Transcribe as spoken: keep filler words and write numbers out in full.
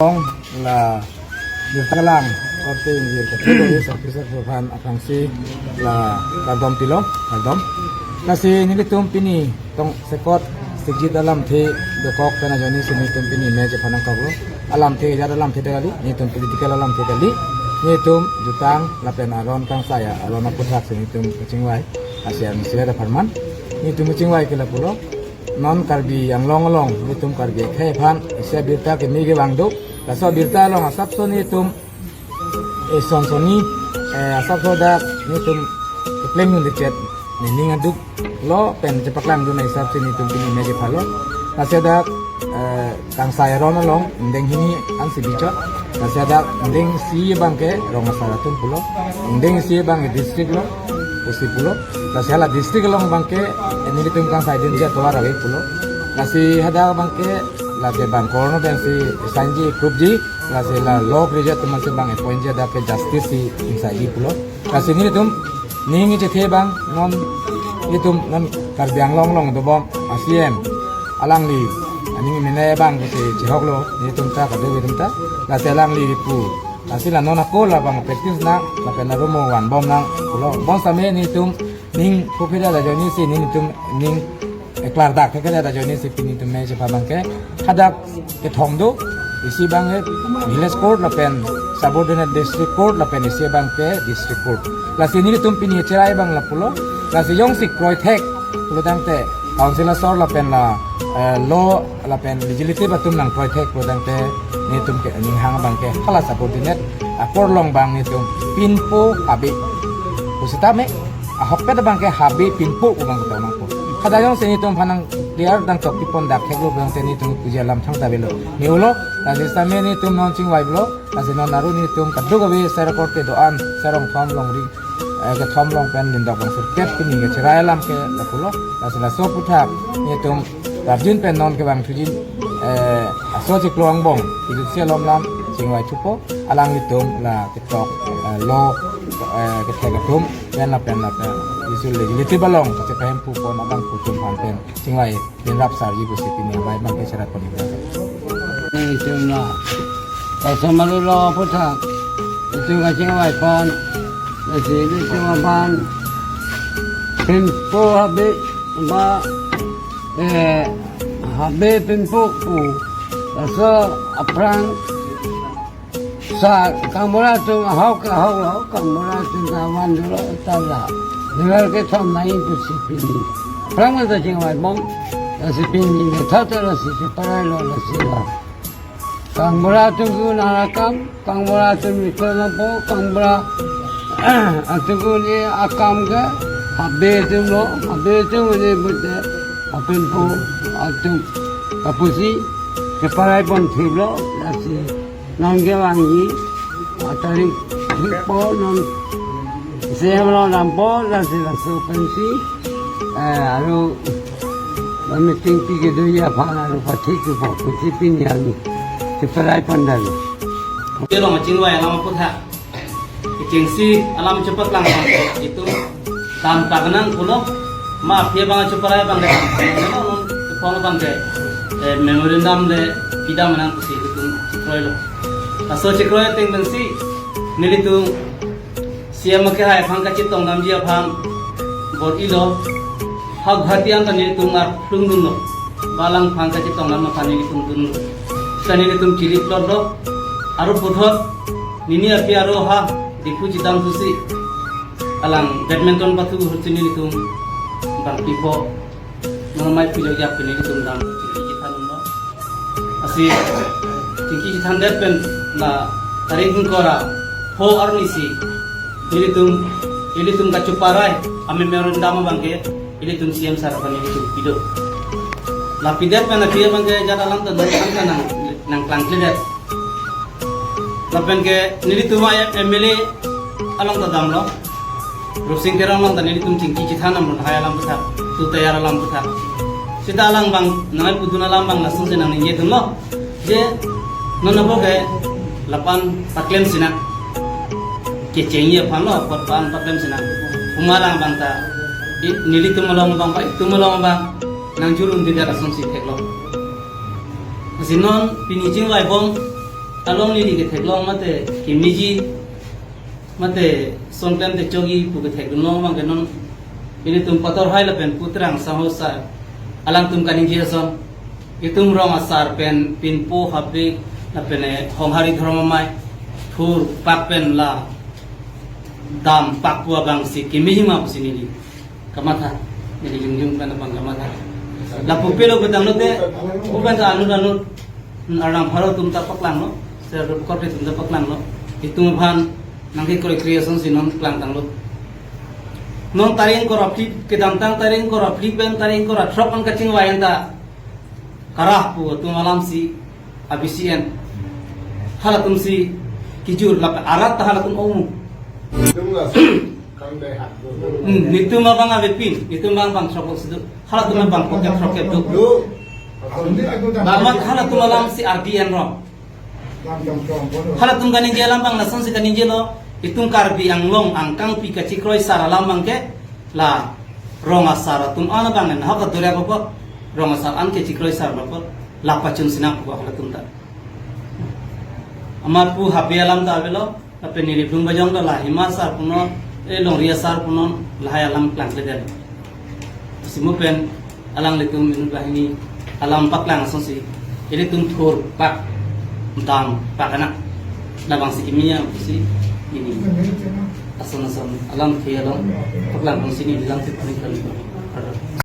Ong la birta kelang korte ingjir kachoro is officer aphan aphrangsi la kardom pilo, kardom. Lasi nelitum pini tongsekot sikjit alamthe dokok pen ajoine si nelitum pini mej aphan nangkoklo. Alamthe ajat alamthe kali, nelitum political alamthe kali. Nelitum jutang lapen aron kangsai aron aputhak si nelitum kachingvai. Lasi ang sila da pharman. Nelitum kachingvai ke lapulo. Non Karbi Anglong along, nelitum Karbi akhei aphan isi abirta keme kevang do. Laso abirta along asapso nelitum, eh, son sonni, eh, asapso dak nelitum kepleng dun dichet, nening aduk lo pen chepaklang dun asapsi nelitum pini mej aphalo. Lasi dak, eh, kangsai aron along ingdeng hini ansi bichot. Lasi dak ingdeng isi abangke rong asar atum pulo. Ingdeng isi abangke district lo, pusi pulo. Lasi hala district along abangke, eh, nelitum kangsai dun je atovar ave pulo. Lasi hadak abangke lake bang korno pensi sanji krupji, lasi la law graduate atum si bang appoint ji dak ke justice si ingsaiji pulo. Lasi nelitum ning kechethe abang non, nelitum non Karbi Anglong along dobom a-C M alangli aning mene abang ke chehoklo, nelitum ta kado nelitum ta, lasi alangli pu. Lasi la non ako labang practice nang, lapen arumo vanbom nang pulo. Bonsitame nelitum ning puphe da ajoine si nelitum ning, eh, klardak thek da ajoine si pini nelitum mej aphan abangke hadak kethom do, isi abangke village court lapen subordinate district court lapen isi abangke district court. Lasi nelitum pini cherai abang lapulo. Lasi jongsi kroithek pulo tangte council asor lapen la, eh, law lapen legislative atum nangkroithek pulo tangte nelitum ke ninghang abangke hala subordinate a-court along abang nelitum pinpo habe pusitame ahokpet abangke habe pinpo pu abang ketong nangpo. Hadak jongsi nelitum aphan nang clear nangchokpipon dak theklo abangte nelitum puji alam thangta avelo. Ne ulo, lasi sitame nelitum non chingvailo, lasi non aru nelitum kadokave sar korte do-an, sar rong thom longri, eh, kethom along pen lindok bang sirkep pini kecherai alam ke lapulo. Lasi laso aputhak nelitum rapjin pen non kevang thuji, eh, aso chiklo angbong, iduksi alom lam chingvai thupo, alanglitum la ketok, eh, law, eh, kethek atum, pen lapen lapen isi legislative along kachepahemphu pon abang atum aphan pen chingvai din rapsarji pusi pini amei abangke cherai pon. Nelitum la kaisa malu lo aputhak nelitum kachingvai pon, lasi nelitum aphan pinpo habe ba, eh, habe pinpo pu, laso aphrang sa kangbura atum ahok ahok lo, kangbura atum ta van dolo ta la level kethom nangji pusi pini aphrang ta chingvaibom. Lasi pini kethom ta lasi cheparai lo lasi lo. Kangbura atum ke un-an akam, kangbura atum ke un-an po, kangbura atum ke un-e akam ke habe atum lo, habe atum un-e pute apinpo atum kapusi cheparai pon thiplo, lasi non kevangji atarik thikpo, non C M along dampo, lasi laso pensi, eh, aru meeting pi kedoji aphan aru pathik thupo pusi pini alu cheparai pon dalo. Kelong chingvai alam aputhak, kechengsi alam chepaklang itum tam pagnang pulo, ma aphi abang cheparai abang dek. Non kethom abangke, eh, memorandum le pidam nang pusi itum chekroilo. Laso chekroi ateng pensi nelitum C M akhei aphan kachetong damji aphan bor-ilo, ha Guwahati anta nelitum arlung dunlo, ba alangphan kachetong dam aphan nelitum dunlo. Sita nelitum chili plot lo, aru puthot nini aphi aru ha Diphu chedam thusi alang badminton pathu hursi nelitum bang pipo. Normal pujo jap ke nelitum dam chingki chethan lo. Lasi chingki chethan det pen la tarik ingkoi ra pho arni si nelitum, ilitum kacheparai a-memorandum abangke ilitum C M sir aphan nelitum pido. La pidet pen aphi abangke jat alam ta nang nang nangklangkledet. Lapen ke nelitum a-M L A along ta damlo. Rupsing Teron along ta nelitum chingki chethan damlo, hai alam aputhak, tu tayar alam aputhak. Sita alang abang, nangpudun alam abang lasonsi nangningje dunlo. Je, non abo ke lapu-an paklem sinang. Kechengji aphan lo, apot lapu-an paklem sinang. Puma alang abang ta, i, nelitum along abang, ba itum along abang nangjur un'edet asonsi theklo. Lasi non pini chingvaibom, Along neli ketheklong mate kemeji mate songklem te chogi pu kethekdunlong abang ke non ilitum Pator Hai lapen Putrang Sangho sar alangtum kaningje ason, itum rong asar pen pinpo habe lapen, eh, Honghari Dhormo Amei thur pak pen la dam pak pu abang si kemeji ma pusi neli kamatha, neli jongjong pen abang kamatha. Lapu pelo petang lote, upen ta anut anut, Arnam pharo atum ta paklanglo, ser kote atum ta paklanglo. Itum aphan nangkekroi kri asonsi non klangtanglo. Non tarik ingkoi ra phli, kedamtang tarik ingkoi ra phli pen tarik ingkoi ra throk an kachingvai an ta karah pu atum alam si a B C N. Halatum si kijur lapen arat ta halatum omu. Itum laso kang dai hak do. Hmm, nitum abang avepin, nitum abang bang throk sidu. Halatum abang pocket throk kep do. Do. Amat halatum alam si R D N rong. Halatum kaningje alam abang lasonsi kaningjelo, itum Karbi Anglong angkangpi kachikroi sar alam abang ke la rong asar atum an abang en hok adore apot, rong asar an kechikroi sar apot la pachun sinang apot halatum ta. Amat pu habe alam ta avelo, lapen neli Plungbajong ta la Hima sar punon, eh, Longri asar punon, lahai alam klangkledetlo. Simu pen alanglitum inut banghini alam paklang asonsi ilitum thur pak dam pak anak labang si kimi ya si ini ason ason alam ke alam paklang asonsi neli lam si panik kali.